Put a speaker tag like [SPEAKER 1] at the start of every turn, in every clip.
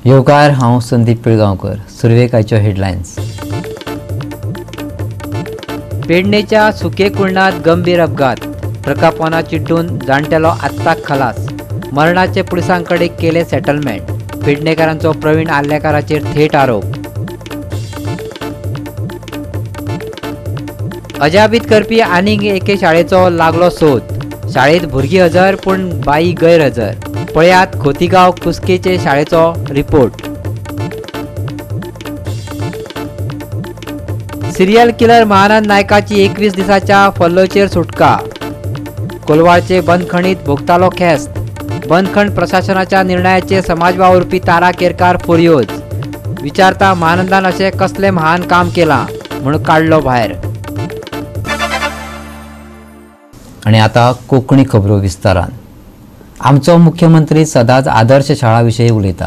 [SPEAKER 1] येवकार, हांव संदीप पिळगांवकर. सुरवेक आयच्यो हेडलायन्स. पेडणेच्या सुके कुळणात गंभीर अपघात. ट्रका पोना चिड्डून जाणटेलो आत्ताक खलास. मरणाचे पुलिसांकडे केले सेटलमेंट. पेडणेकारांचो प्रवीण आर्लेकाराचेर थेट आरोप. अजाबीत करपी आनीक एके शाळेचो लागलो सोद. शाळेत भुरगीं हजर पूण बाई गैरहजर. पळयात खोतीगांव कुस्केचे शाळेचो रिपोर्ट. सिरियल किलर महानंद नायकाची 21 दिसाच्या फल्लोचेर सुटका. कोलवाळचे बंदखणीत भोगतालो खेस्त. बंदखण प्रशासनाच्या निर्णयाचे समाज वावुरपी तारा केरकार फुर्योज. विचारता महानंदान अशें कसलें महान काम केलां म्हूण काडलो भायर. आनी आतां कोंकणी खबरो विस्तारान. आमचो मुख्यमंत्री सदांच आदर्श शाळा विशयी उलयता.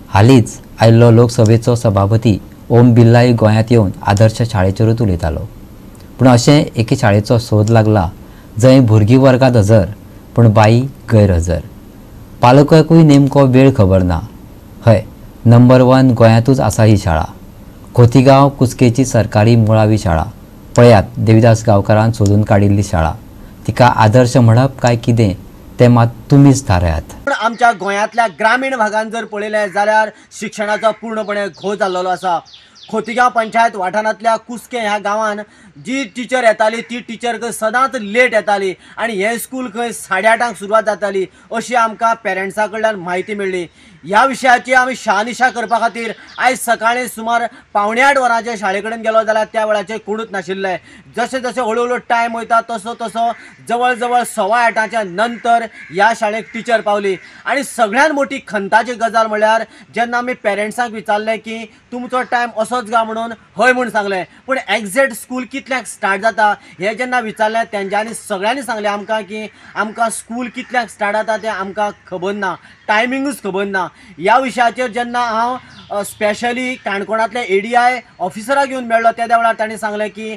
[SPEAKER 1] हालींच आयिल्लो लोकसभेचो सभापती ओम बिर्लाय गोंयांत येवन आदर्श शाळेचेरूच उलयतालो. पूण अशें एके शाळेचो सोद लागला जंय भुरगीं वर्गांत हजर पूण बाई गैरहजर. पालकांकूय नेमको वेळ खबर ना. हय, नंबर 1 गोंयांतूच आसा ही शाळा, खोतीगांव कुस्केची सरकारी मुळावी शाळा. पळयात देविदास गांवकारान सोदून काडिल्ली शाळा. तिका आदर्श म्हणप काय कितें ते मात तुमीच थारायात.
[SPEAKER 2] पण आमच्या गोंयांतल्या ग्रामीण भागान जर पळयलें जाल्यार शिक्षणाचो पूर्णपणे घो जाल्लो आसा. खोतीगांव पंचायत वाठारांतल्या कुस्के ह्या गांवान जी टिचर येताली ती टिचर खंय सदांच लेट येताली आनी हें स्कूल खंय 8:30 सुरवात जाताली अशी आमकां पेरंट्सां कडल्यान म्हायती मेळ्ळी. ह्या विशयाची आमी शहानिशा करपा खातीर आयज सकाळीं सुमार 7:45 वरांचेर शाळे कडेन गेलो जाल्यार त्या वेळाचेर कोणूच नाशिल्ले. जशें जशें हळू हळू टायम वयता तसो तसो जवळ जवळ 8:15 नंतर ह्या शाळेक टिचर पावली. आनी सगळ्यात मोठी खंताची गजाल म्हळ्यार जेन्ना आमी पेरंट्सांक विचारलें की तुमचो टायम असोच गा म्हणून हय म्हूण सांगलें, पूण एग्जॅक्ट स्कूल कितल्यांक स्टार्ट जाता हें जेन्ना विचारलें तेंच्यांनी सगळ्यांनी सांगलें आमकां की आमकां स्कूल कितल्यांक स्टार्ट जाता तें आमकां खबर ना, टायमिंगूच खबर ना. ह्या विशयाचेर जेन्ना हांव स्पेशली काणकोणांतल्या ADI ऑफिसराक येवन मेळ्ळो त्या वेळार तांणी सांगलें की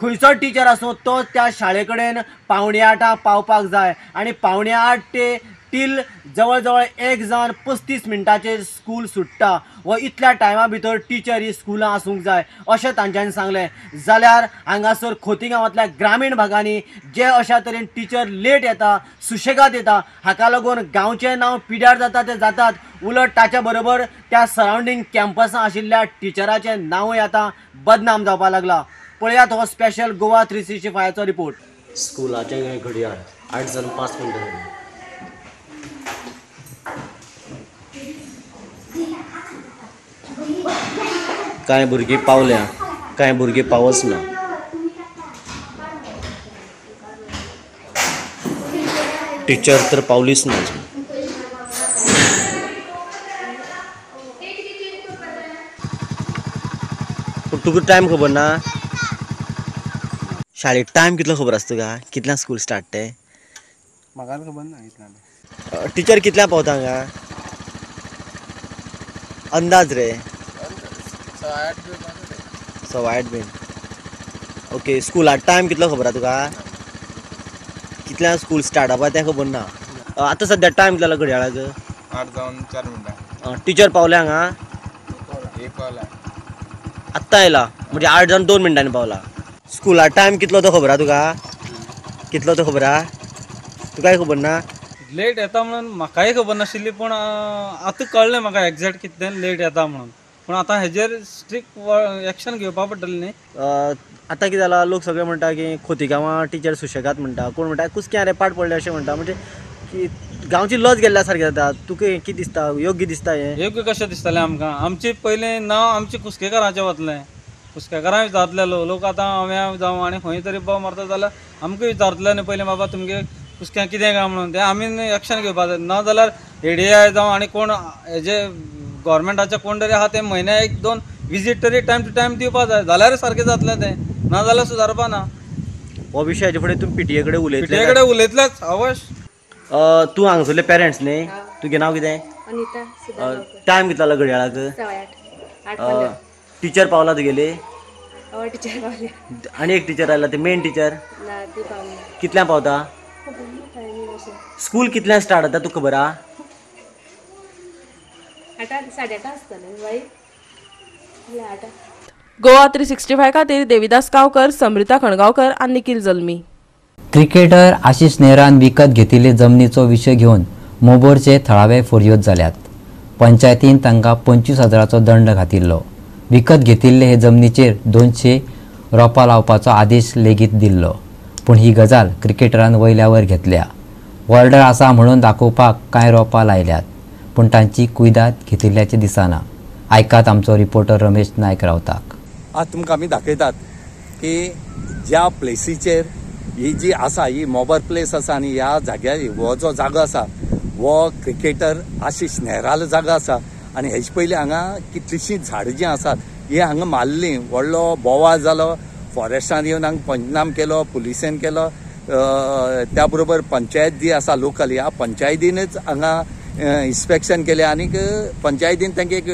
[SPEAKER 2] खंयचो टिचर आसूं तो त्या शाळे कडेन 7:45 पावपाक जाय आनी 7:45 ते टील जवळ जवळ 1:35 स्कूल सुट्टा व इतल्या टायमा भितर टिचर ही स्कुलां आसूंक जाय अशें तांच्यांनी सांगलें. जाल्यार हांगासर खोतीगांवांतल्या ग्रामीण भागांनी जे अशा तरेन टिचर लेट येता, सुशेगाद येता, हाका लागून गांवचें नांव पिड्यार जाता तें जातात, उलट ताच्या बरोबर त्या सरावंडींग कॅम्पसां आशिल्ल्या टिचराचें नांवूय आतां बदनाम जावपाक लागलां. पळयात हो स्पेशल गोवा 365चो रिपोर्ट. स्कुलाचें घडयाळ 8:05 जाली. कांय भुरगीं पावल्या, कांय भुरगीं पावच ना. टिचर तर पावलीच ना. पूण तुका टायम खबर ना? शाळेक टायम कितलो खबर आसता तुका? कितल्यांक स्कूल स्टार्ट तें
[SPEAKER 3] म्हाका खबर ना. इतल्यान
[SPEAKER 2] टिचर कितल्यांक पावता हांगा अंदाज रे? 8:15 बीन. ओके, स्कुला टायम कितलो खबर आसा तुका? कितल्यांक स्कूल स्टार्ट जावपा तें खबर ना. आतां सद्या टायम कितलो जालो घडयाळाक?
[SPEAKER 3] 8:04.
[SPEAKER 2] टिचर पावल्या हांगा?
[SPEAKER 3] एक पावला
[SPEAKER 2] आत्तां आयला, म्हणजे 8:02 पावला. स्कुला टायम कितलो तो खबर आसा तुका? कितलो तो खबर आसा तुकाय खबर ना?
[SPEAKER 4] लेट येता म्हणून म्हाकाय खबर नाशिल्ली, पूण आतां कळ्ळें म्हाका एग्जॅक्ट कितल्यान लेट येता म्हणून. पूण आतां हेजेर स्ट्रिक्ट एक्शन घेवपा पडटलें न्ही.
[SPEAKER 2] आतां कितें जालां, लोक सगळे म्हणटा की खोतीगांवां टिचर सुशेगाद म्हणटा, कोण म्हणटा कुस्क्यां रे पाट पडले अशें म्हणटा. म्हणजे की गांवची लज गेल्ल्या सारकें जाता. तुका कितें दिसता, योग्य दिसता हें?
[SPEAKER 4] योग्य कशें दिसतलें आमकां? आमचें पयलें नांव आमचें कुस्केकारांचें वतलें, कुस्केकारां विचारतले लोक. आतां हांवें जावं आनी खंय तरी बोव मारता जाल्यार आमकां विचारतले न्ही पयलीं, बाबा तुमगे कुस्क्यां कितें काय म्हणून. तें आमी एक्शन घेवपा जाय, ना जाल्यार ADI जावं आनी कोण हेजे गव्हर्मेंटाचे कोण तरी आहा ते म्हयन्या 1-2 विजीट तरी टायम टू टायम दिवपा जाय, जाल्यार सारकें जातलें तें, ना जाल्यार सुदारपा ना.
[SPEAKER 2] हो विशय हाजे फुडें तुमी पीटीए कडेन उलयतले?
[SPEAKER 4] पीटीए कडेन उलयतलेच अवश्य.
[SPEAKER 2] तूं हांगासरले पेरंट्स न्ही, तुगे नांव कितें?
[SPEAKER 5] अनिता.
[SPEAKER 2] टायम कितलो जालो घडयाळाक?
[SPEAKER 5] 8:15.
[SPEAKER 2] टिचर पावला तुगेली?
[SPEAKER 5] हय टिचर पावल्या.
[SPEAKER 2] आनी एक टिचर आयला, ती मेन टिचर?
[SPEAKER 5] ना, ती पावना.
[SPEAKER 2] कितल्यांक पावता? स्कूल कितल्यांक स्टार्ट जाता तुका खबर आहा?
[SPEAKER 5] 8 8:30 आसतलें बाई. 8.
[SPEAKER 6] गोवा 365 खातीर देविदास गांवकर, समृता खणगांवकर आनी निखिल जल्मी.
[SPEAKER 1] क्रिकेटर आशिष नेहरान विकत घेतिल्ले जमनीचो विशय घेवन मोबोरचे थळावे फुर्योज जाल्यात. पंचायतीन तांकां 25,000चो दंड घातिल्लो. विकत घेतिल्ले हे जमनीचेर 200 रोपां लावपाचो आदेश लेगीत दिल्लो. पूण ही गजाल क्रिकेटरान वयल्या वयर घेतल्या. ऑर्डर आसा म्हणून दाखोवपाक कांय रोपां लायल्यात, पूण तांची कुयदाद घेतिल्ल्याचें दिसना. आयकात आमचो रिपोर्टर रमेश नायक रावताक.
[SPEAKER 7] आज तुमकां आमी दाखयतात की ज्या प्लेसीचेर ही जी आसा ही मोबर प्लेस आसा आनी ह्या जाग्यार हो जो जागो आसा हो क्रिकेटर आशिष नेहरालो जागो आसा. आनी हेजे पयलीं हांगा कितलींशीं झाडां जीं आसात ही हांगा मारलीं, व्हडलो बोवाळ जालो, फॉरेस्टान येवन हांगा पंचनाम केलो, पुलिसेन केलो, त्या बरोबर पंचायत जी आसा लोकल ह्या पंचायतीनच हांगा इन्स्पेक्शन केलें आनीक पंचायतीन तांकां एक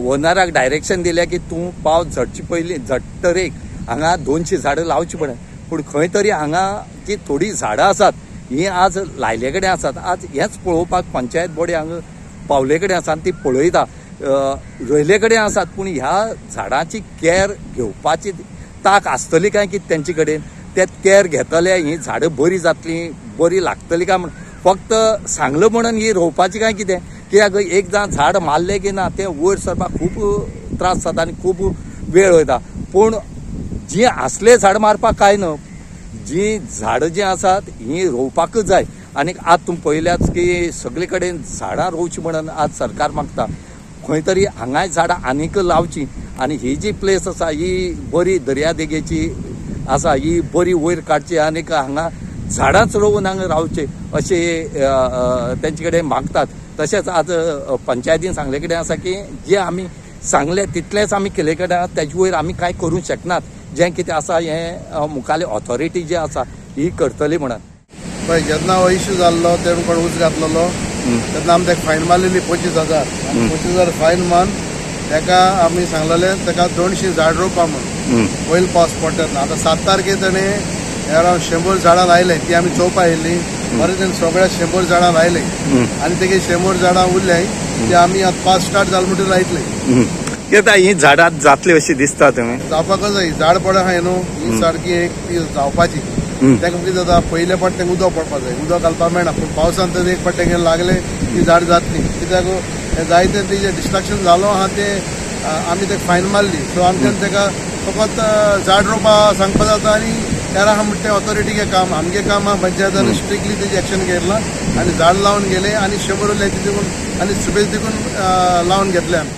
[SPEAKER 7] ओनराक डायरेक्शन दिलें की तूं पावस झडचे पयलीं झडटरेक हांगा 200 झाडां लावचीं पडटा. पूण खंय तरी हांगा जी थोडीं झाडां आसात हीं आज लायले कडेन आसात. आज हेंच पळोवपाक पंचायत बॉडी हांगा पावले कडेन आसा आनी ती पळयता रोयले कडेन आसात, पूण ह्या झाडांची कॅर घेवपाची ताक आसतली काय की तेंचे कडेन, ते कॅर घेतले हीं झाडां बरीं जातलीं, बरीं लागतलीं काय म्हण फक्त सांगलें म्हणून ही रोवपाची काय कितें, कित्याक एकदां झाड मारलें की ना तें वयर सरपाक खूब त्रास जाता आनी खूब वेळ वयता. पूण जीं आसले झाड मारपाक कांय न्हू, जीं झाडां जीं आसात हीं रोवपाकच जाय. आनी आज तुमी पळयल्याच की सगळे कडेन झाडां रोवचीं म्हणून आज सरकार मागता, खंय तरी हांगाय झाडां आनीक लावचीं. आनी ही जी प्लेस आसा ही बरी दर्यादेगेची आसा, ही बरी वयर काडची आनीक हांगा झाडांच रोवन हांगा रावचें अशें तेंचे कडेन मागतात. तशेंच आज पंचायतीन सांगले कडेन आसा की जे आमी सांगलें तितलेंच आमी केले कडेन आसा, तेजे वयर आमी कांय करूंक शकनात. जें कितें आसा हें मुखाल्ली ऑथॉरिटी जी आसा ही करतली म्हणून.
[SPEAKER 8] पळय जेन्ना हो इश्यू जाल्लो तेन्ना कोण ऊस घातलेलो तेन्ना आमी ताका फायन मारलेली 25,000. 25,000 फायन मारून ताका आमी सांगलेलें ताका 200 झाड रोवपा म्हणून पयलो पावस पडटा तेन्ना. आतां 7 तारखेर ताणें अरावंड 100 झाडां लायलें, ती आमी चोवपा येयल्ली. बरें तेणें सगळ्या 100 झाडां लायलें आनी तेगे 100 झाडां उरल्याय ती आमी आतां पावस स्टार्ट जालो म्हणटकीर लायतले.
[SPEAKER 7] कित्याक ही झाडां जातली अशी दिसता तुमी?
[SPEAKER 8] जावपाकच जाय, झाड पडा आहाय न्हू ही सारकी एक ती जावपाची. ताका कितें जाता पयले फावट तांकां उदक पडपाक जाय, उदक घालपाक मेळना, पूण पावसान तर एक फावट तांगेर लागले ती झाड जातली. कित्याक जायते तेजें डिस्ट्रक्शन जालो आहा तें आमी ताका फायन मारली. सो आमच्यान ताका फकत झाड रोवपा सांगपा जाता आनी तेरा आहा म्हणटा तें ऑथॉरिटीचें काम, आमगें काम आहा पंचायतान स्ट्रिक्टली तेजें एक्शन घेतलां आनी झाड लावन गेले आनी 100 उरले देखून आनी सुबेज देखून लावन घेतले आमी.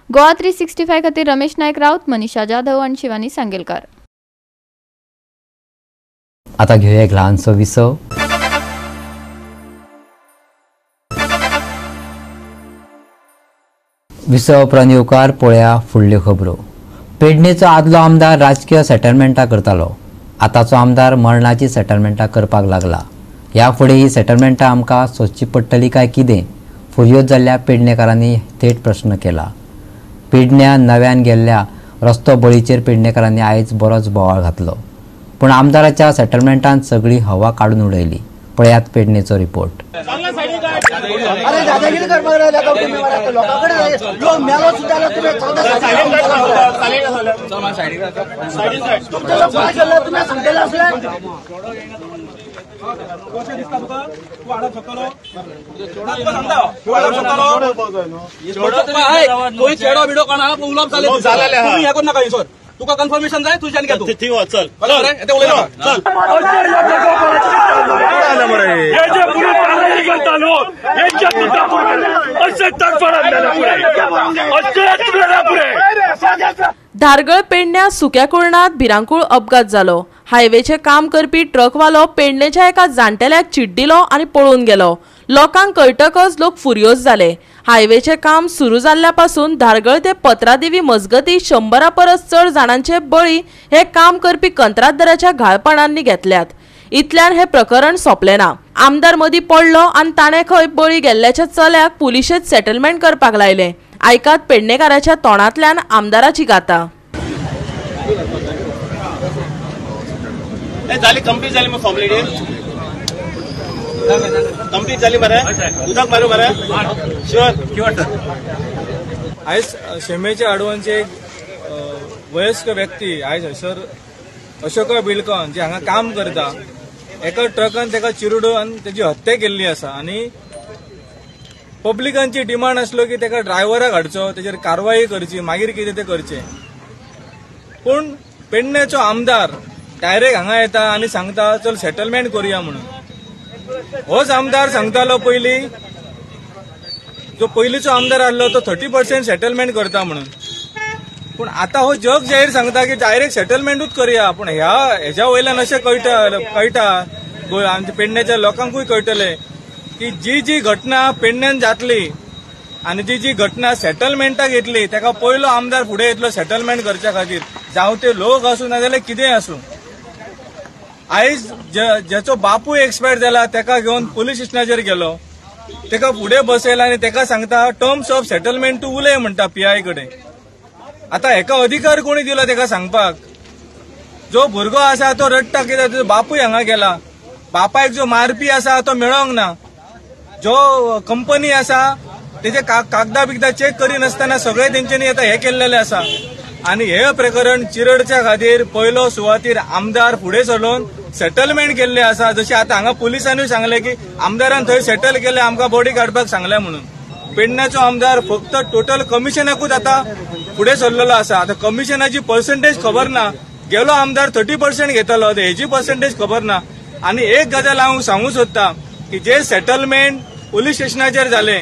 [SPEAKER 9] गोवा 365 खातीर रमेश नायक राऊत, मनीषा जाधव आणि शिवानी सांगेलकर.
[SPEAKER 1] आता घेऊया एक ल्हानसो विसव. विसव उपरांत येवकार पळया फुडल्यो खबरो. पेडणेचो आदलो आमदार राजकीय सेटलमेंटां करतालो, आतांचो आमदार मरणाची सेटलमेंटां करपाक लागला. ह्या फुडें ही सेटलमेंटां आमकां सोदची पडटली काय कितें, फुर्योज जाल्ल्या पेडणेकारांनी थेट प्रश्न केला. पेडण्या नव्यान गेल्ल्या रस्तो बळीचेर पेडणेकारांनी आयज बरोच बोवाळ घातलो, पूण आमदाराच्या सेटलमेंटान सगळी हवा काडून उडयली. पळयात पेडणेचो रिपोर्ट.
[SPEAKER 2] अरे दादागिरी करपाक लागल्या तुम्ही लोकां कडेन, लोक मेलो सुद्दां जाल्यार तुमी तुमचे लोक तुमी सांगतले आसले.
[SPEAKER 10] चेडो बिडो कोण उलोवप जालें तुमी हें करूं नाका सर, तुका कन्फर्मेशन जाय तुज्यान घे तूं चल चल.
[SPEAKER 6] धारगळ पेडण्या सुक्या कुर्णात भिरांकूळ अपघात जालो. हायवेचे काम करपी ट्रकवालो पेडणेच्या एका जाणटेल्याक चिड्डिलो आनी पळून गेलो. लोकांक कळटकच लोक फुर्योज जाले. हायवेचें काम सुरू जाल्ल्या पासून धारगळ ते पत्रादेवी मजगती 100 परस चड जाणांचे बळी हे काम करपी कंत्राटदाराच्या घाळपणांनी घेतल्यात. इतल्यान हे प्रकरण सोंपलें ना. आमदार मदीं पडलो आनी ताणें खंय बळी गेल्ल्याच्या चल्याक पुलिशेंत सेटलमेंट करपाक लायलें. आयकात पेडणेकाराच्या तोंडांतल्यान आमदाराची गाथा.
[SPEAKER 10] झाली कंप्लीट झाली मग फॉर्मॅलिटी कंप्लीट झाली मरे उदक मारू मरे शुअर क्युअर.
[SPEAKER 4] आयज शेमेच्या आडवांचे एक वयस्क व्यक्ती आयज हयसर अशोका बिल्कॉन जे हांगा काम करता एका ट्रकान ताका चिरडून तेजी हत्या केल्ली आसा आनी पब्लिकांची डिमांड आसलो की ताका ड्रायव्हराक हाडचो, तेजेर कारवाई करची, मागीर कितें तें करचें. पूण पेडण्याचो आमदार डायरेक्ट हांगा येता आनी सांगता चल सेटलमेंट करुया म्हणून. होच आमदार सांगतालो पयलीं, जो पयलींचो आमदार आसलो तो 30% सेटलमेंट करता म्हणून. पूण आतां हो जग जाहीर सांगता की डायरेक्ट सेटलमेंटूच करुया. पूण ह्या हेज्या वयल्यान अशें कळटा आमच्या पेडण्याच्या लोकांकूय कळटलें की जी जी घटना पेडण्यान जातली आनी जी जी घटना सेटलमेंटाक येतली ताका पयलो आमदार फुडें येतलो सेटलमेंट करच्या खातीर, जावं ते लोक आसूं नाजाल्यार कितेंय आसूं. आयज ज्याचो बापूय एक्सपायर जाला ताका घेवन पुलीस स्टेशनाचेर गेलो, ताका फुडें बसयला आनी ताका सांगता टर्म्स ऑफ सेटलमेंट तूं उलय म्हणटा पीआय कडेन. आतां हेका अधिकार कोणी दिलो ताका सांगपाक? जो भुरगो आसा तो रडटा कित्याक तुजो बापूय हांगा गेला, बापायक जो मारपी आसा तो मेळोंक ना, जो कंपनी आसा तेजे कागदां बिगदां चेक करिनासतना सगळे तेंच्यांनी आतां हें केल्लेलें आसा. आनी हे प्रकरण चिरडच्या खातीर पयलो सुवातीर आमदार फुडें सरून सेटलमेंट केल्लें आसा. जशें आतां हांगा पुलिसांनीय सांगलें की आमदारान थंय सेटल केलें, आमकां बॉडी काडपाक सांगलें म्हणून. पेडण्याचो आमदार फक्त टोटल कमिशनाकूच आतां फुडें सरलेलो आसा. आतां कमिशनाची पर्संटेज खबर ना, गेलो आमदार 30% घेतलो, हेजी पर्संटेज खबर ना. आनी एक गजाल हांव सांगूंक सोदता की जे सेटलमेंट पुलीस स्टेशनाचेर जालें,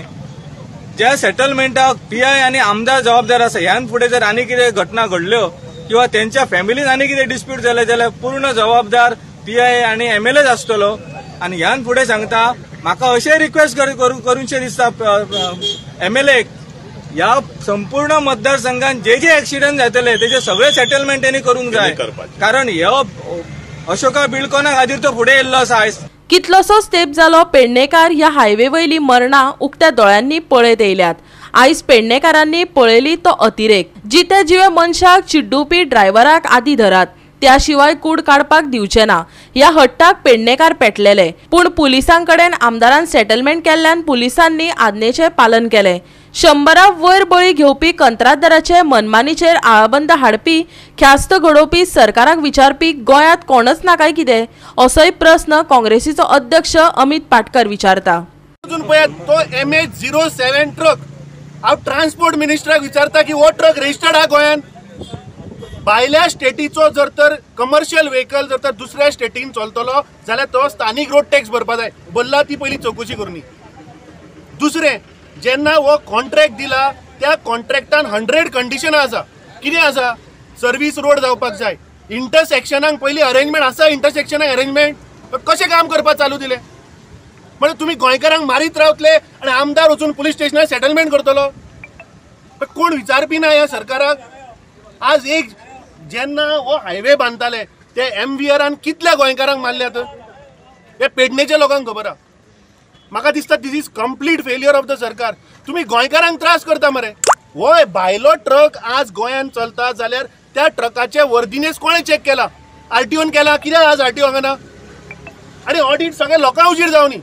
[SPEAKER 4] ज्या सेटलमेंटाक पीआय आनी आमदार जबाबदार आसा, ह्यान फुडें जर आनी कितें घटना घडल्यो किंवा तेंच्या फॅमिलीन आनी कितें डिस्प्यूट जालें जाल्यार पूर्ण जबाबदार पीआय आनी एमएलएच आसतलो. आनी ह्यान फुडें सांगता, म्हाका अशें रिक्वेस्ट करूनशें दिसता एमएलएक, ह्या संपूर्ण मतदारसंघात जे जे एक्सिडंट जातले तेजे सगळे सेटलमेंट तेणी करूंक जाय, कारण ह्यो अशोका बिल्कॉना खातीर तो फुडें येयल्लो आसा आयज.
[SPEAKER 6] कितलोसोच तेंप जालो पेडणेकार ह्या हायवे वयली मरणां उक्त्या दोळ्यांनी पळयत येयल्यात. आयज पेडणेकारांनी पळयली तो अतिरेक. जिते जिवे मनशाक चिड्डुपी ड्रायव्हराक आदी धरात, त्या शिवाय कूड काडपाक दिवचे ना ह्या हट्टाक पेडणेकार पेटलेले. पूण पुलिसांकडेन आमदारान सेटलमेंट केल्ल्यान पुलिसांनी आज्ञेचें पालन केलें. 100 वयर बळी घेवपी कंत्राटदाराचे मनमानीचेर आळाबंद हाडपी, ख्यास्त घडोवपी सरकाराक विचारपी गोंयांत कोणच ना काय कितें, असोय प्रस्न काँग्रेसीचो अध्यक्ष अमित पाटकर विचारता.
[SPEAKER 11] तो MH07 truck हांव ट्रान्सपोर्ट मिनिस्टराक विचारता की हो ट्रक रजिस्टर्ड आहा गोंयांत? भायल्या स्टेटीचो जर तर कमर्शियल व्हेकल जर तर दुसऱ्या स्टेटीन चलतलो जाल्यार तो स्थानीक रोड टॅक्स भरपा जाय, भरला ती पयली चवकशी करूनी. दुसरें, जेन्ना हो कॉन्ट्रॅक्ट दिला त्या कॉन्ट्रॅक्टान 100 कंडिशनां आसा. कितें आसा? सर्वीस रोड जावपाक जाय, इंटरसेक्शनाक पयलीं अरेंजमेंट आसा, इंटरसेक्शनाक अरेंजमेंट कशें काम करपाक चालू दिलें? म्हणजे तुमी गोंयकारांक मारीत रावतले आनी आमदार वचून पुलीस स्टेशनार सेटलमेंट करतलो? कोण विचारपी ना ह्या सरकाराक. आज एक जेन्ना हो हायवे बांदताले ते MVRान कितल्या गोंयकारांक मारल्यात हे पेडणेच्या लोकांक खबर आहा. म्हाका दिसता this is complete failure of the सरकार. तुमी गोंयकारांक त्रास करता मरे. हो भायलो ट्रक आज गोंयांत चलता जाल्यार त्या ट्रकाचे वर्दीनेस कोणें चॅक केला? RTOन केला? कित्याक आज RTO हांगा ना? आनी ऑडीट सगळें लोकां उजीर जावनी.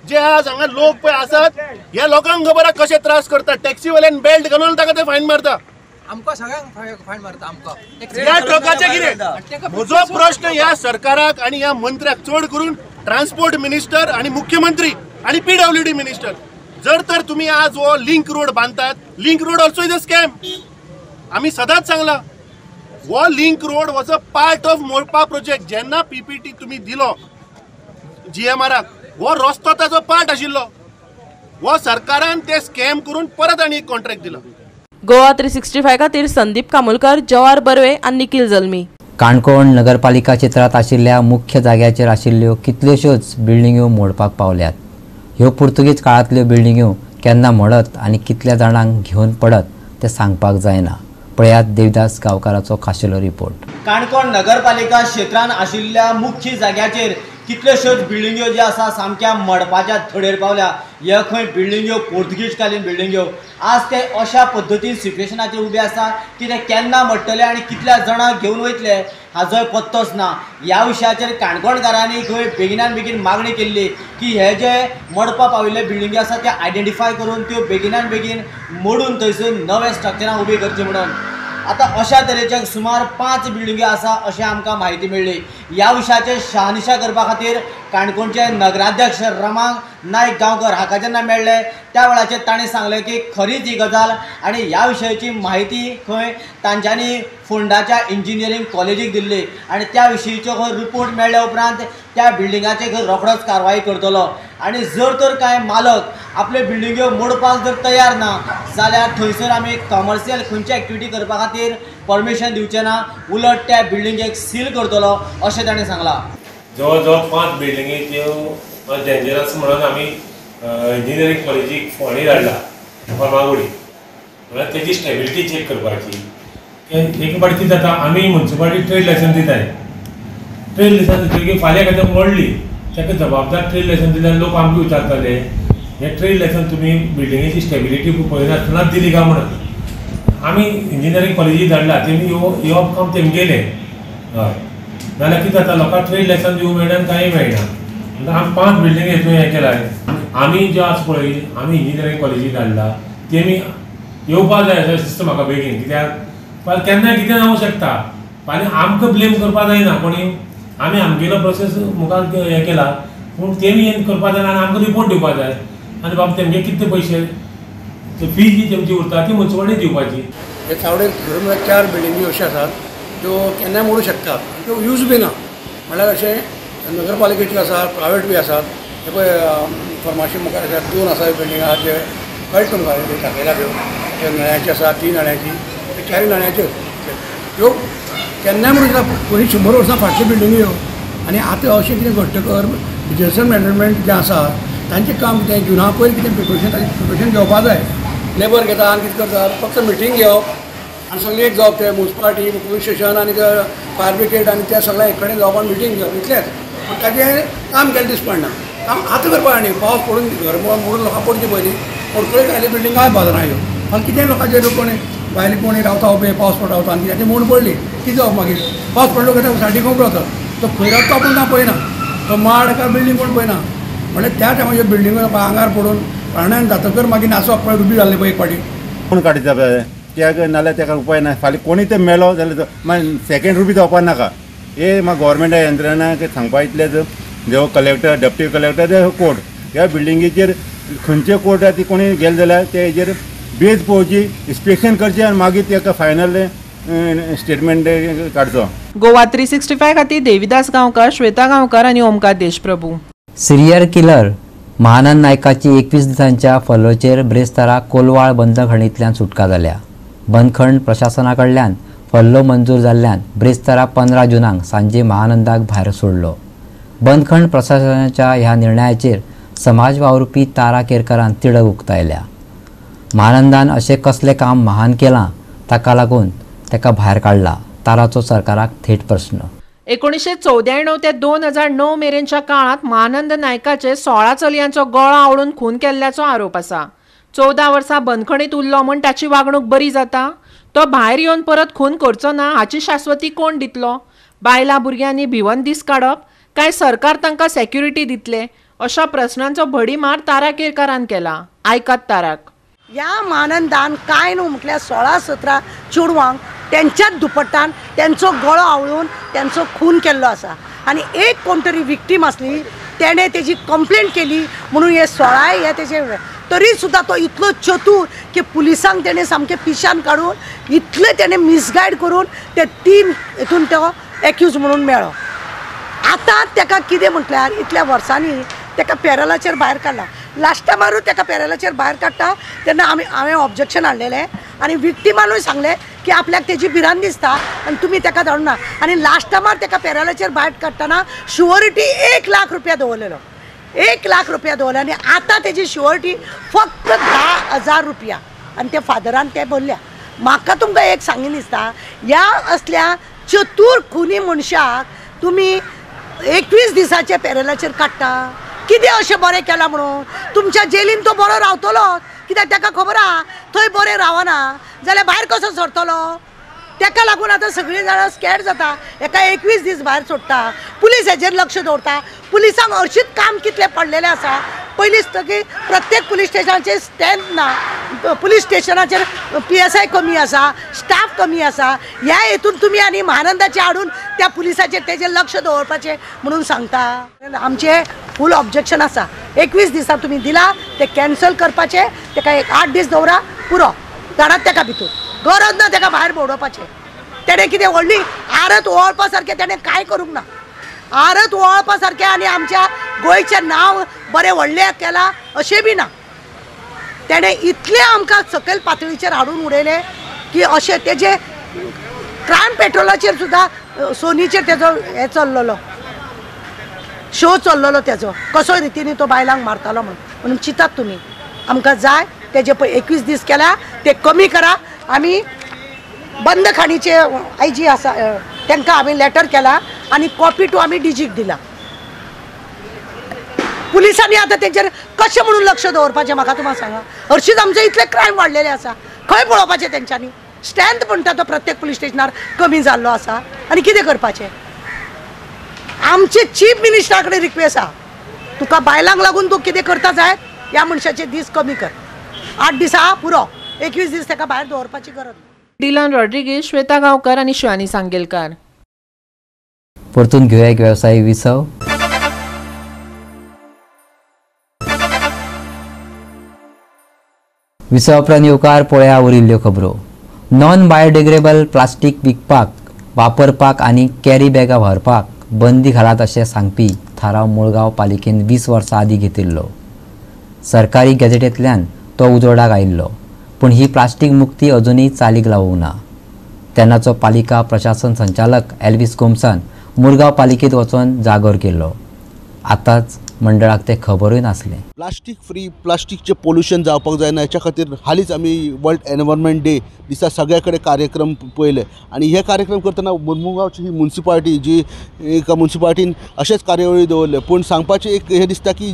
[SPEAKER 11] जे आज हांगा लोक पळय आसात ह्या लोकांक खबर आहा कशे त्रास करता. टॅक्सीवाल्यान बेल्ट घालून ताका ते फायन मारता.
[SPEAKER 12] आमकां सगळ्यांक फायन मारता आमकां.
[SPEAKER 11] ह्या ट्रकाचे कितें? म्हजो प्रश्न ह्या सरकाराक आनी ह्या मंत्र्याक, चड करून ट्रान्सपोर्ट मिनिस्टर आनी मुख्यमंत्री आनी PWD minister, जर तर तुमी आज हो लिंक रोड बांदतात, link road also is a scam. आमी सदांच सांगला हो link road was a part of Mopa project. जेन्ना PPT तुमी दिलो GMRाक, हो रस्तो ताजो पार्ट आशिल्लो. हो सरकारान ते स्कॅम करून परत आनी एक कॉन्ट्रॅक्ट दिलो.
[SPEAKER 6] गोवा 365 खातीर संदीप कामुलकर, जवाहर बर्वे आनी निखिल जल्मी.
[SPEAKER 1] काणकोण नगरपालिका क्षेत्रांत आशिल्ल्या मुख्य जाग्याचेर आशिल्ल्यो कितल्योश्योच बिल्डिंग्यो मोडपाक पावल्यात. ह्यो पुर्तुगीज काळांतल्यो बिल्डिंग्यो केन्ना मोडत आनी कितल्या जाणांक घेवन पडत तें सांगपाक जायना. पळयात देवदास गांवकाराचो खाशेलो रिपोर्ट.
[SPEAKER 2] काणकोण नगरपालिका क्षेत्रांत आशिल्ल्या मुख्य जाग्याचेर कितल्योश्योच बिल्डिंग्यो ज्यो आसा सामक्या मडपाच्या थडेर पावल्या. ह्यो खंय बिल्डिंग्यो पोर्तुगीजकालीन बिल्डिंग्यो आज ते अशा पद्दतीन सिट्युएशनाचेर उबे आसा की ते केन्ना मोडटले आनी कितल्या जाणांक घेवन वयतले हाजोय पत्तोच ना. ह्या विशयाचेर काणकोणकारांनी खंय बेगिनान बेगीन मागणी केल्ली की हे जे मडपा पाविल्ले बिल्डिंग्यो आसा ते आयडेंटिफाय करून त्यो बेगिनान बेगीन मोडून थंयसर नवे स्ट्रक्चरां उबी करची म्हणून. आतां अशा तरेचे सुमार 5 बिल्डिंग्यो आसा अशें आमकां म्हायती मेळ्ळी. ह्या विशयाचेर शहानिशा करपा खातीर काणकोणचे नगराध्यक्ष रमा नायक गांवकर हाका जेन्ना मेळ्ळे त्या वेळाचेर ताणें सांगलें की खरीच ही गजाल आनी ह्या विशयाची म्हायती खंय तांच्यांनी फोंडाच्या इंजिनियरींग कॉलेजीक दिल्ली आनी त्या विशींचो खंय रिपोर्ट मेळ्ळ्या उपरांत त्या बिल्डिंगाचेर खंय रोखडोच कारवाई करतलो आनी जर तर कांय मालक आपल्यो बिल्डिंग्यो मोडपाक जर तयार ना जाल्यार थंयसर आमी कॉमर्शियल खंयची एक्टिविटी करपा खातीर परमिशन दिवचें ना, उलट त्या बिल्डिंगेक सील करतलो अशें ताणें सांगलां.
[SPEAKER 13] जवळ जवळ 5 बिल्डिंगेच्यो डेंजरस म्हणून आमी इंजिनियरींग कॉलेजीक फोंडे धाडला फर्मागुडी, म्हळ्यार तेजी स्टेबिलिटी चॅक करपाची. एक फावटी कितें जाता, आमी म्युनिसिपालिटी ट्रेड लायसन्स दिताय, ट्रेड लायसन्स दितकीर फाल्यां एखादें मोडली ताका जबाबदार ट्रेड लायसन्स दिल्यार लोक आमकां विचारताले हें ट्रेड लायसन्स तुमी बिल्डिंगेची स्टेबिलिटी पळयनासतनाच दिली काय म्हणून. आमी इंजिनियरींग कॉलेजीक धाडला, तेमी येवप काम तेमगेलें. हय, नाल्यार कितें जाता लोकांक ट्रेड लायसन्स दिवंक मेळना आनी कांय मेळना. म्हणटा आमी 5 बिल्डिंग हेतून हें केलां. आमी ज्यो आसा पळय आमी इंजिनियरींग कॉलेजीक धाडला, तेमी येवपाक जाय अशें दिसता म्हाका बेगीन, कित्याक फाल्यां केन्नाय कितें जावंक शकता. फाल्यां आमकां ब्लेम करपाक जायना कोणी, आमी आमगेलो प्रोसेस मुखार हें केला पूण तेमी हें करपाक जायना आनी आमकां रिपोर्ट दिवपाक जाय. आनी बाब तेमगे कितले पयशे फी जी तेमची उरता ती मुन्सिपालिटी दिवपाची.
[SPEAKER 14] हे चावडेर खरें म्हळ्यार 4 बिल्डिंगी अश्यो आसात त्यो केन्नाय मोडूं शकतात, त्यो यूज बी ना. म्हळ्यार अशें नगरपालिकेच्यो आसात, प्रायवेट बी आसात. हे पळय फार्माशी मुखार आसात 2 आसा बिल्डिंग आसात जे कळटा तुमकां दाखयला त्यो, ते नळ्याची आसा, 3 नळ्याची, 4 नळ्याच्यो त्यो केन्नाय म्हणूं शकता. पयलीं 100 वर्सां फाटल्यो बिल्डिंग्यो आनी आतां अशें कितें घडटकर डिजास्टर मॅनेजमेंट जें आसा तांचें काम कितें जुना पयर कितें प्रिपरेशन, ताचें प्रिपरेशन घेवपा जाय. लेबर घेता आनी कितें करता, फक्त मिटींग घेवप आनी सगळें एक जावप, ते म्युनिसिपालिटी, पुलीस स्टेशन आनी फायर ब्रिगेड आनी ते सगळें एक कडेन जावप आनी मिटींग घेवप इतलेंच. पूण ताचें काम केलें दिस पडना. काम आतां करपाक न्ही, पावस पडून घर मोडून लोकां पडचे पयलीं होडकळी आयली बिल्डिंग काय बाजरां ह्यो. आनी कितें लोकांचेर कोणी भायले कोणी रावता उबे पावस पडटा रावता आनी कित्याचें मोड पडली कितें जावप मागीर. पावस पडलो काय सायडीक उबो रावता, तो खंय रावता आपूण ना पळयना, तो माड काय बिल्डींग कोण पळयना. म्हणल्यार त्या टायमार ह्यो बिल्डिंगो आंगार पडून प्राण्यान जातकर मागीर नाचप पळय उबी जाल्ली पळय एक फावटी.
[SPEAKER 15] कोण काडटा कित्याक नाल्यार ताका उपाय ना. फाल्यां कोणी ते मेलो जाल्यार मागीर सेकेंड रुपी जावपा नाका. हे म्हाका गोवोरमेंटा यंत्रणांक सांगपा इतलेंच, जो कलेक्टर, डेप्युटी कलेक्टर, ते कोर्ट ह्या बिल्डिंगेचेर खंयचे कोर्ट आहा ती कोणी गेले जाल्यार ते हेजेर बेज पळोवची, इन्स्पेक्शन करचें आनी मागीर ताका फायनल स्टेटमेंट काडचो.
[SPEAKER 16] गोवा 365 खातीर देविदास गांवकर, श्वेता गांवकर आनी ओमकार देशप्रभू.
[SPEAKER 1] सिरियल किलर महानंद नायकाची 21 दिसांच्या फर्लोचेर ब्रेस्तारा कोलवाळ बंदखणींतल्यान सुटका जाल्या. बंदखण प्रशासना कडल्यान फर्लो मंजूर जाल्ल्यान ब्रेस्तारा 15 जुनाक सांजे महानंदाक भायर सोडलो. बंदखण प्रशासनाच्या ह्या निर्णयाचेर समाज वावुरपी तारा केरकरान तिडक उक्तायल्या. महानंदान अशें कसलें काम महान केलां ताका लागून ताका भायर काडला, ताराचो सरकाराक थेट प्रस्न.
[SPEAKER 16] 1994 ते 2009 मेरेनच्या काळांत महानंद नायकाचे 16 चलयांचो गळो आवळून खून केल्ल्याचो आरोप आसा. 14 वर्सां बंदखणीत उरलो म्हूण ताची वागणूक बरी जाता? तो भायर येवन परत खून करचो ना हाची शाश्वती कोण दितलो? बायलां भुरग्यांनी भिवन दीस काडप काय सरकार तांकां सेक्युरिटी दितले? अशा प्रस्नांचो भडीमार तारा केरकारान केला. आयकात ताराक.
[SPEAKER 17] ह्या महानंदान काय न्हू म्हटल्यार 16-17 चेडवांक त्यांच्याच दुपट्टान त्यांचो गळो आवळून त्यांचो खून केल्लो आसा. आनी एक कोण तरी विक्टीम आसली तेणें तेजी कंप्लेंट केली म्हणून हे 16 हे तेजे, तरी सुद्दां तो इतलो चतूर की पुलिसांक तेणें सामकें पिशान काडून इतलें तेणें मिसगायड करून ते 3 हितून तो एक्यूज म्हणून मेळ्ळो. आतां तेका कितें म्हटल्यार इतल्या वर्सांनी तेका पॅरलाचेर भायर काडला. लास्ट टायमारूय तेका पॅरलाचेर भायर काडटा तेन्ना आमी हांवें ऑब्जेक्शन हाडलेलें आनी विक्टिमानूय सांगलें की आपल्याक तेजी भिरांत दिसता आनी तुमी तेका धाडूना. आनी लास्ट टायमार तेका पॅरलाचेर भायर काडटना शुअरिटी 1 लाख रुपया दवरलेलो. 1 लाख रुपया दवरले आनी आतां तेजी शुअरिटी फक्त 10,000 रुपया. आनी त्या फादरान ते भरल्या. म्हाका तुमकां एक सांगीन दिसता, ह्या असल्या चतूर खुनी मनशाक तुमी 21 दिसाचे पेरलाचेर काडटा. कितें अशें बरें केलां म्हणून तुमच्या जेलीन तो बरो रावतलो, कित्याक ताका खबर आहा थंय बरें रावना जाल्यार भायर कसो सरतलो. ताका लागून आतां सगळीं जाणां स्कॅड जाता. एका 21 दीस भायर सोडटा. पुलीस हेजेर लक्ष दवरता. पुलिसांक हरशींच काम कितलें पडलेलें आसा. पयलींच की प्रत्येक पुलीस स्टेशनाचेर स्ट्रेंथ ना, पुलीस स्टेशनाचेर PSI कमी आसा, स्टाफ कमी आसा. ह्या हेतून तुमी आनी महानंदाचे हाडून त्या पुलिसाचेर तेजेर लक्ष दवरपाचें म्हणून सांगता. आमचें फूल ऑब्जेक्शन आसा. 21 दिसां तुमी दिला ते कॅन्सल करपाचें. तेका एक 8 दीस दवरा पुरो, धाडात तेका भितूर, गरज ना तेका भायर भोंवडोवपाचें. तेणें कितें व्हडली आरत ओवळपा सारकें तेणें कांय करूंक ना. आरत ओवळपा सारकें आनी आमच्या गोंयचें नांव बरें व्हडलें केलां अशें बी ना. तेणें इतलें आमकां सकयल पातळीचेर हाडून उडयलें की अशें तेजे क्रायम पेट्रोलाचेर सुद्दां सोनीचेर तेजो हें चल्लेलो शो चल्लेलो तेजो, कसो रितीन तो बायलांक मारतालो म्हणून. म्हणून चिंतात तुमी, आमकां जाय तेजे पळय 21 दीस केल्या ते कमी करा. आमी बंद खाणीचे IG आसा तांकां आमी लेटर केला आनी कॉपी टू आमी डीजीक दिला. पुलिसांनी आतां तेंचेर कशें म्हणून लक्ष दवरपाचें म्हाका तुमकां सांगा. हरशींच आमचे इतले क्रायम वाडलेले आसा, खंय पळोवपाचें तेंच्यांनी. स्ट्रेंथ म्हणटा तो प्रत्येक पुलीस स्टेशनार कमी जाल्लो आसा आनी कितें करपाचें. आमचे चीफ मिनिस्टरा कडेन रिक्वेस्ट आहा, तुका बायलांक लागून तूं कितें करता जायत ह्या मनशाचे दीस कमी कर. 8 दीस आहा पुरो, 21 दीस ताका भायर दवरपाची गरज ना.
[SPEAKER 16] डिलन रॉड्रिगेज, श्वेता गांवकर आनी शिवानी सांगेलकार.
[SPEAKER 1] परतून घेवया एक वेवसायीक विसव. विसवा उपरांत येवकार पळया उरिल्ल्यो खबरो. नॉन बायोडिग्रेडेबल प्लास्टीक विकपाक, वापरपाक आनी कॅरी बॅगां व्हरपाक बंदी घालात अशें सांगपी थाराव मुळगांव पालिकेन 20 वर्सां आदीं घेतिल्लो. सरकारी गॅझेटींतल्यान तो उजवाडाक आयिल्लो, पूण ही प्लास्टीक मुक्ती अजुनूय चालीक लावूंक ना. तेन्नाचो पालिका प्रशासन संचालक एल्विस गोम्सान मुरगांव पालिकेंत वचून जागोर केल्लो. आतांच मंडळाक तें खबरूय नासलें.
[SPEAKER 18] प्लास्टीक फ्री, प्लास्टिकचें पोल्युशन जावपाक जायना हेच्या खातीर हालींच आमी वर्ल्ड एनवायरमेंट डे दिसा सगळे कडेन कार्यक्रम पळयले आनी हे कार्यक्रम करतना मुरमुगांवची ही मुन्सिपालिटी जी एका मुन्सिपालिटीन अशेंच कार्यावळी दवरले. पूण सांगपाचें एक हें दिसता की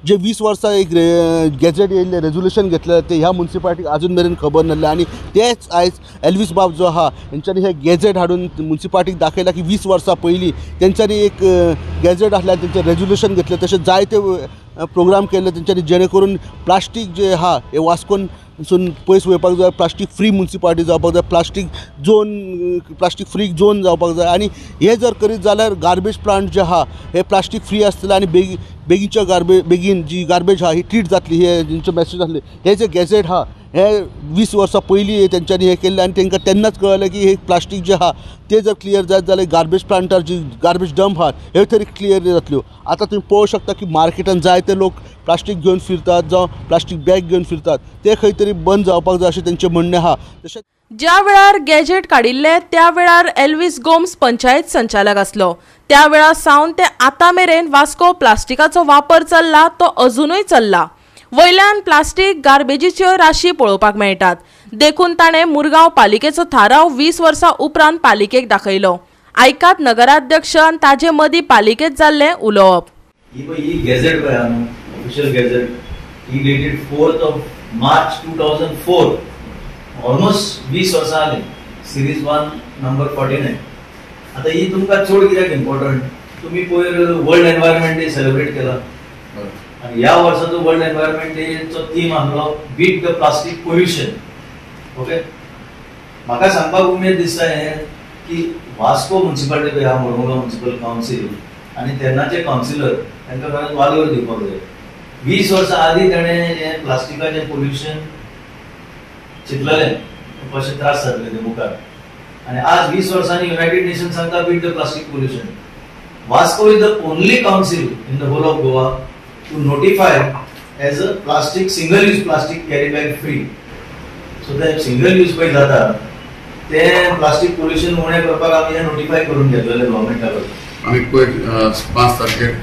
[SPEAKER 18] जे 20 वर्सां एक गॅझेट येयल्लें, रेजोल्युशन घेतलें तें ह्या मुन्सिपालिटीक आजून मेरेन खबर नासलें आनी तेच आयज एल्वीस बाब जो आहा हेंच्यांनी हे गॅझेट हाडून मुन्सिपालिटीक दाखयलां की 20 वर्सां पयलीं तेंच्यांनी एक गॅझेट आसलें आनी तेंचें रेजोल्युशन घेतलें. तशें जायते प्रोग्राम केल्ले तेंच्यांनी जेणे करून प्लास्टीक जे आहा हे वास्कोनसून पयस वयपाक जाय, प्लास्टीक फ्री मुन्सिपालिटी जावपाक जाय, plastic zone, plastic free zone जावपाक जाय. आनी हे जर करीत जाल्यार गार्बेज प्लांट जे आहा हे प्लास्टीक फ्री आसतले आनी बेगीनच्या बेगीन जी गार्बेज आहा ही ट्रीट जातली, हे तेंचो मॅसेज आसली. हे जे गॅझेट आहा हे 20 वर्सां पयलीं तेंच्यांनी हें केल्लें आनी तांकां तेन्नाच कळ्ळें की हे प्लास्टीक जें आहा तें जर क्लियर जायत जाल्यार गार्बेज प्लांटार जी गार्बेज डंप आहा हे तरी क्लियर जातल्यो. आतां तुमी पळोवंक शकता की मार्केटान जायते लोक प्लास्टीक घेवन फिरतात जावं प्लास्टीक बॅग घेवन फिरतात, ते खंय तरी बंद जावपाक जाय अशें तेंचें म्हणणें आहा. तशेंच
[SPEAKER 6] ज्या वेळार गॅजेट काडिल्ले त्या वेळार एल्विस गोम्स पंचायत संचालक आसलो. त्या वेळार सावन ते आतां मेरेन वास्को प्लास्टिकाचो वापर चल्ला तो अजुनूय चल्ला. वयल्यान प्लास्टीक गार्बेजीच्यो राशी पळोवपाक मेळटात, देखून ताणें मुरगांव पालिकेचो थाराव 20 वर्सां उपरांत पालिकेक दाखयलो. आयकात नगराध्यक्ष आनी ताजे मदीं पालिकेंत जाल्लें उलोवप.
[SPEAKER 19] ही गॅझेट पळय न्हू, ऑफिशियल गॅझेट, ही डेटेड 4 मार्च 2004, ऑलमोस्ट 20 वर्सां जालीं, सिरीज 1 नंबर 49. आतां ही तुमकां चड कित्याक इम्पॉर्टंट, तुमी पयर वर्ल्ड एनवायरमेंट डे सेलिब्रेट केला आनी ह्या वर्साचो वर्ल्ड एनवायरमेंट डेचो थीम आसलो beat the plastic pollution. Okay, म्हाका सांगपाक उमेद दिसता हें की वास्को मुन्सिपालिटी पळय आहा, मुरमुगांव मुन्सिपल कावन्सील आनी तेन्नाचे कावन्सिलर तांकां खरेंच वालोर दिवपाक जाय. 20 वर्सां आदीं ताणें हें प्लास्टिकाचें पोल्युशन चिंतलेलें, कशें त्रास जातले ते मुखार, आनी आज 20 वर्सांनी युनायटेड नेशन सांगता beat the plastic pollution. Vasco is the only council in the whole of Goa to notify as a plastic single use plastic carry bag free. So ते सिंगल यूज पळय जाता ते प्लास्टीक पोल्युशन उणें करपाक आमी हें notify करून घेतलेलें गव्हर्मेंटा कडल्यान.
[SPEAKER 20] आमी पयर 5 तारखेर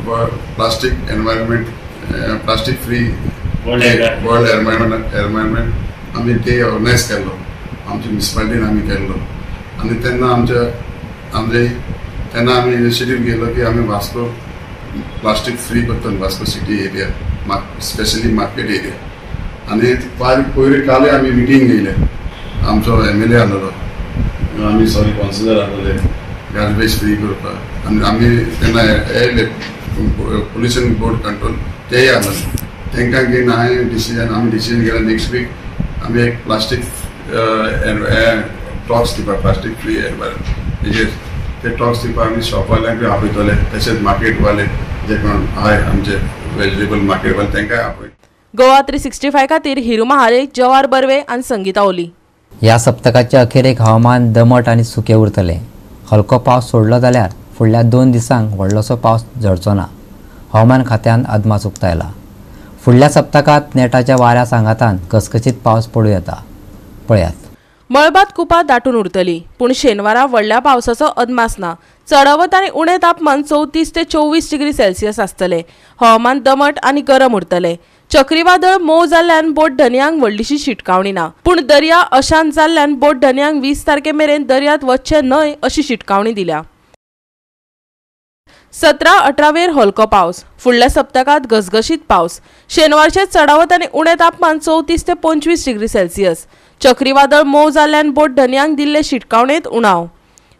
[SPEAKER 20] Plastic environment, plastic free world environment आमी ते ऑर्गनायज केल्लो आमच्या म्युनिसिपालिटीन आमी केल्लो. आनी तेन्ना आमच्या आमचे तेन्ना आमी इनिशिएटीव घेतलो की आमी वास्को प्लास्टीक फ्री करतले, Vasco city area, specially market area. आनी पयर कालय आमी मिटींग घेयले, आमचो MLA आसलेलो, आमी सॉरी कावन्सिलर आसलेले, गार्बेज फ्री करपाक. आनी आमी तेन्ना येयले पोल्युशन बोर्ड कंट्रोल तेय आसलेले, तांकां घेवन हांवें डिसिजन आमी डिसिजन घेतलें नेक्स्ट वीक आमी एक प्लास्टीक टॉक्स दिवपाक, प्लास्टीक फ्री एनवायरमेंट हेजेर ते टॉक्स दिवपाक आमी शॉपवाल्यांकूय आपयतले, तशेंच मार्केटवाले जे कोण आहाय आमचे वेजिटेबल मार्केटवाले तांकांय आपयतले.
[SPEAKER 6] गोवा 365 खातीर हिरू महाले, जवार बर्वे आनी संगीता ओली.
[SPEAKER 1] ह्या सप्तकाच्या अखेरेक हवामान दमट आनी सुकें उरतलें. हलको पावस सोडलो जाल्यार फुडल्या 2 दिसांक व्हडलोसो पावस झडचो ना, हवामान खात्यान अदमास उक्तायला. फुडल्या सप्तकांत नेटाच्या वाऱ्या सांगातान घसघशीत पावस पडूं येता. पळयात.
[SPEAKER 6] मळबात कुपां दाटून उरतली, पूण शेनवारा व्हडल्या पावसाचो अदमास ना. चडावत आनी उणें तापमान 34 ते 24 डिग्री सेल्सियस आसतलें. हवामान दमट आनी गरम उरतलें. चक्रीवादळ मोव जाल्ल्यान बोट धनयांक व्हडलीशी शिटकावणी ना, पूण दर्या अशांत जाल्ल्यान बोट धनयांक 20 तारखे मेरेन दर्यांत वचचें न्हय अशी शिटकावणी दिल्या. 17-18 वेर हलको पावस, फुडल्या सप्तकांत घसघशीत पावस. शेनवारचें चडावत आनी उणें तापमान 34 ते 25 डिग्री सेल्सियस. चक्रीवादळ मोव जाल्ल्यान बोट धनयांक दिल्ले शिटकावणेंत उणाव.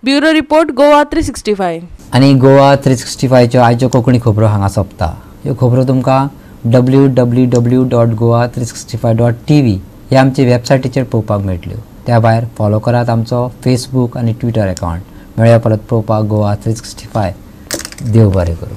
[SPEAKER 6] Bureau report, Goa 365.
[SPEAKER 1] आनी गोवा 365च्यो आयच्यो कोंकणी खबरो हांगा सोंपता. ह्यो खबरो तुमकां www.goa365.tv ह्या आमचे वेबसायटीचेर पळोवपाक मेळटल्यो. त्या भायर फॉलो करात आमचो फेसबूक आनी ट्विटर अकावंट. मेळया परत पळोवपाक गोवा 365. देव बरें करूं.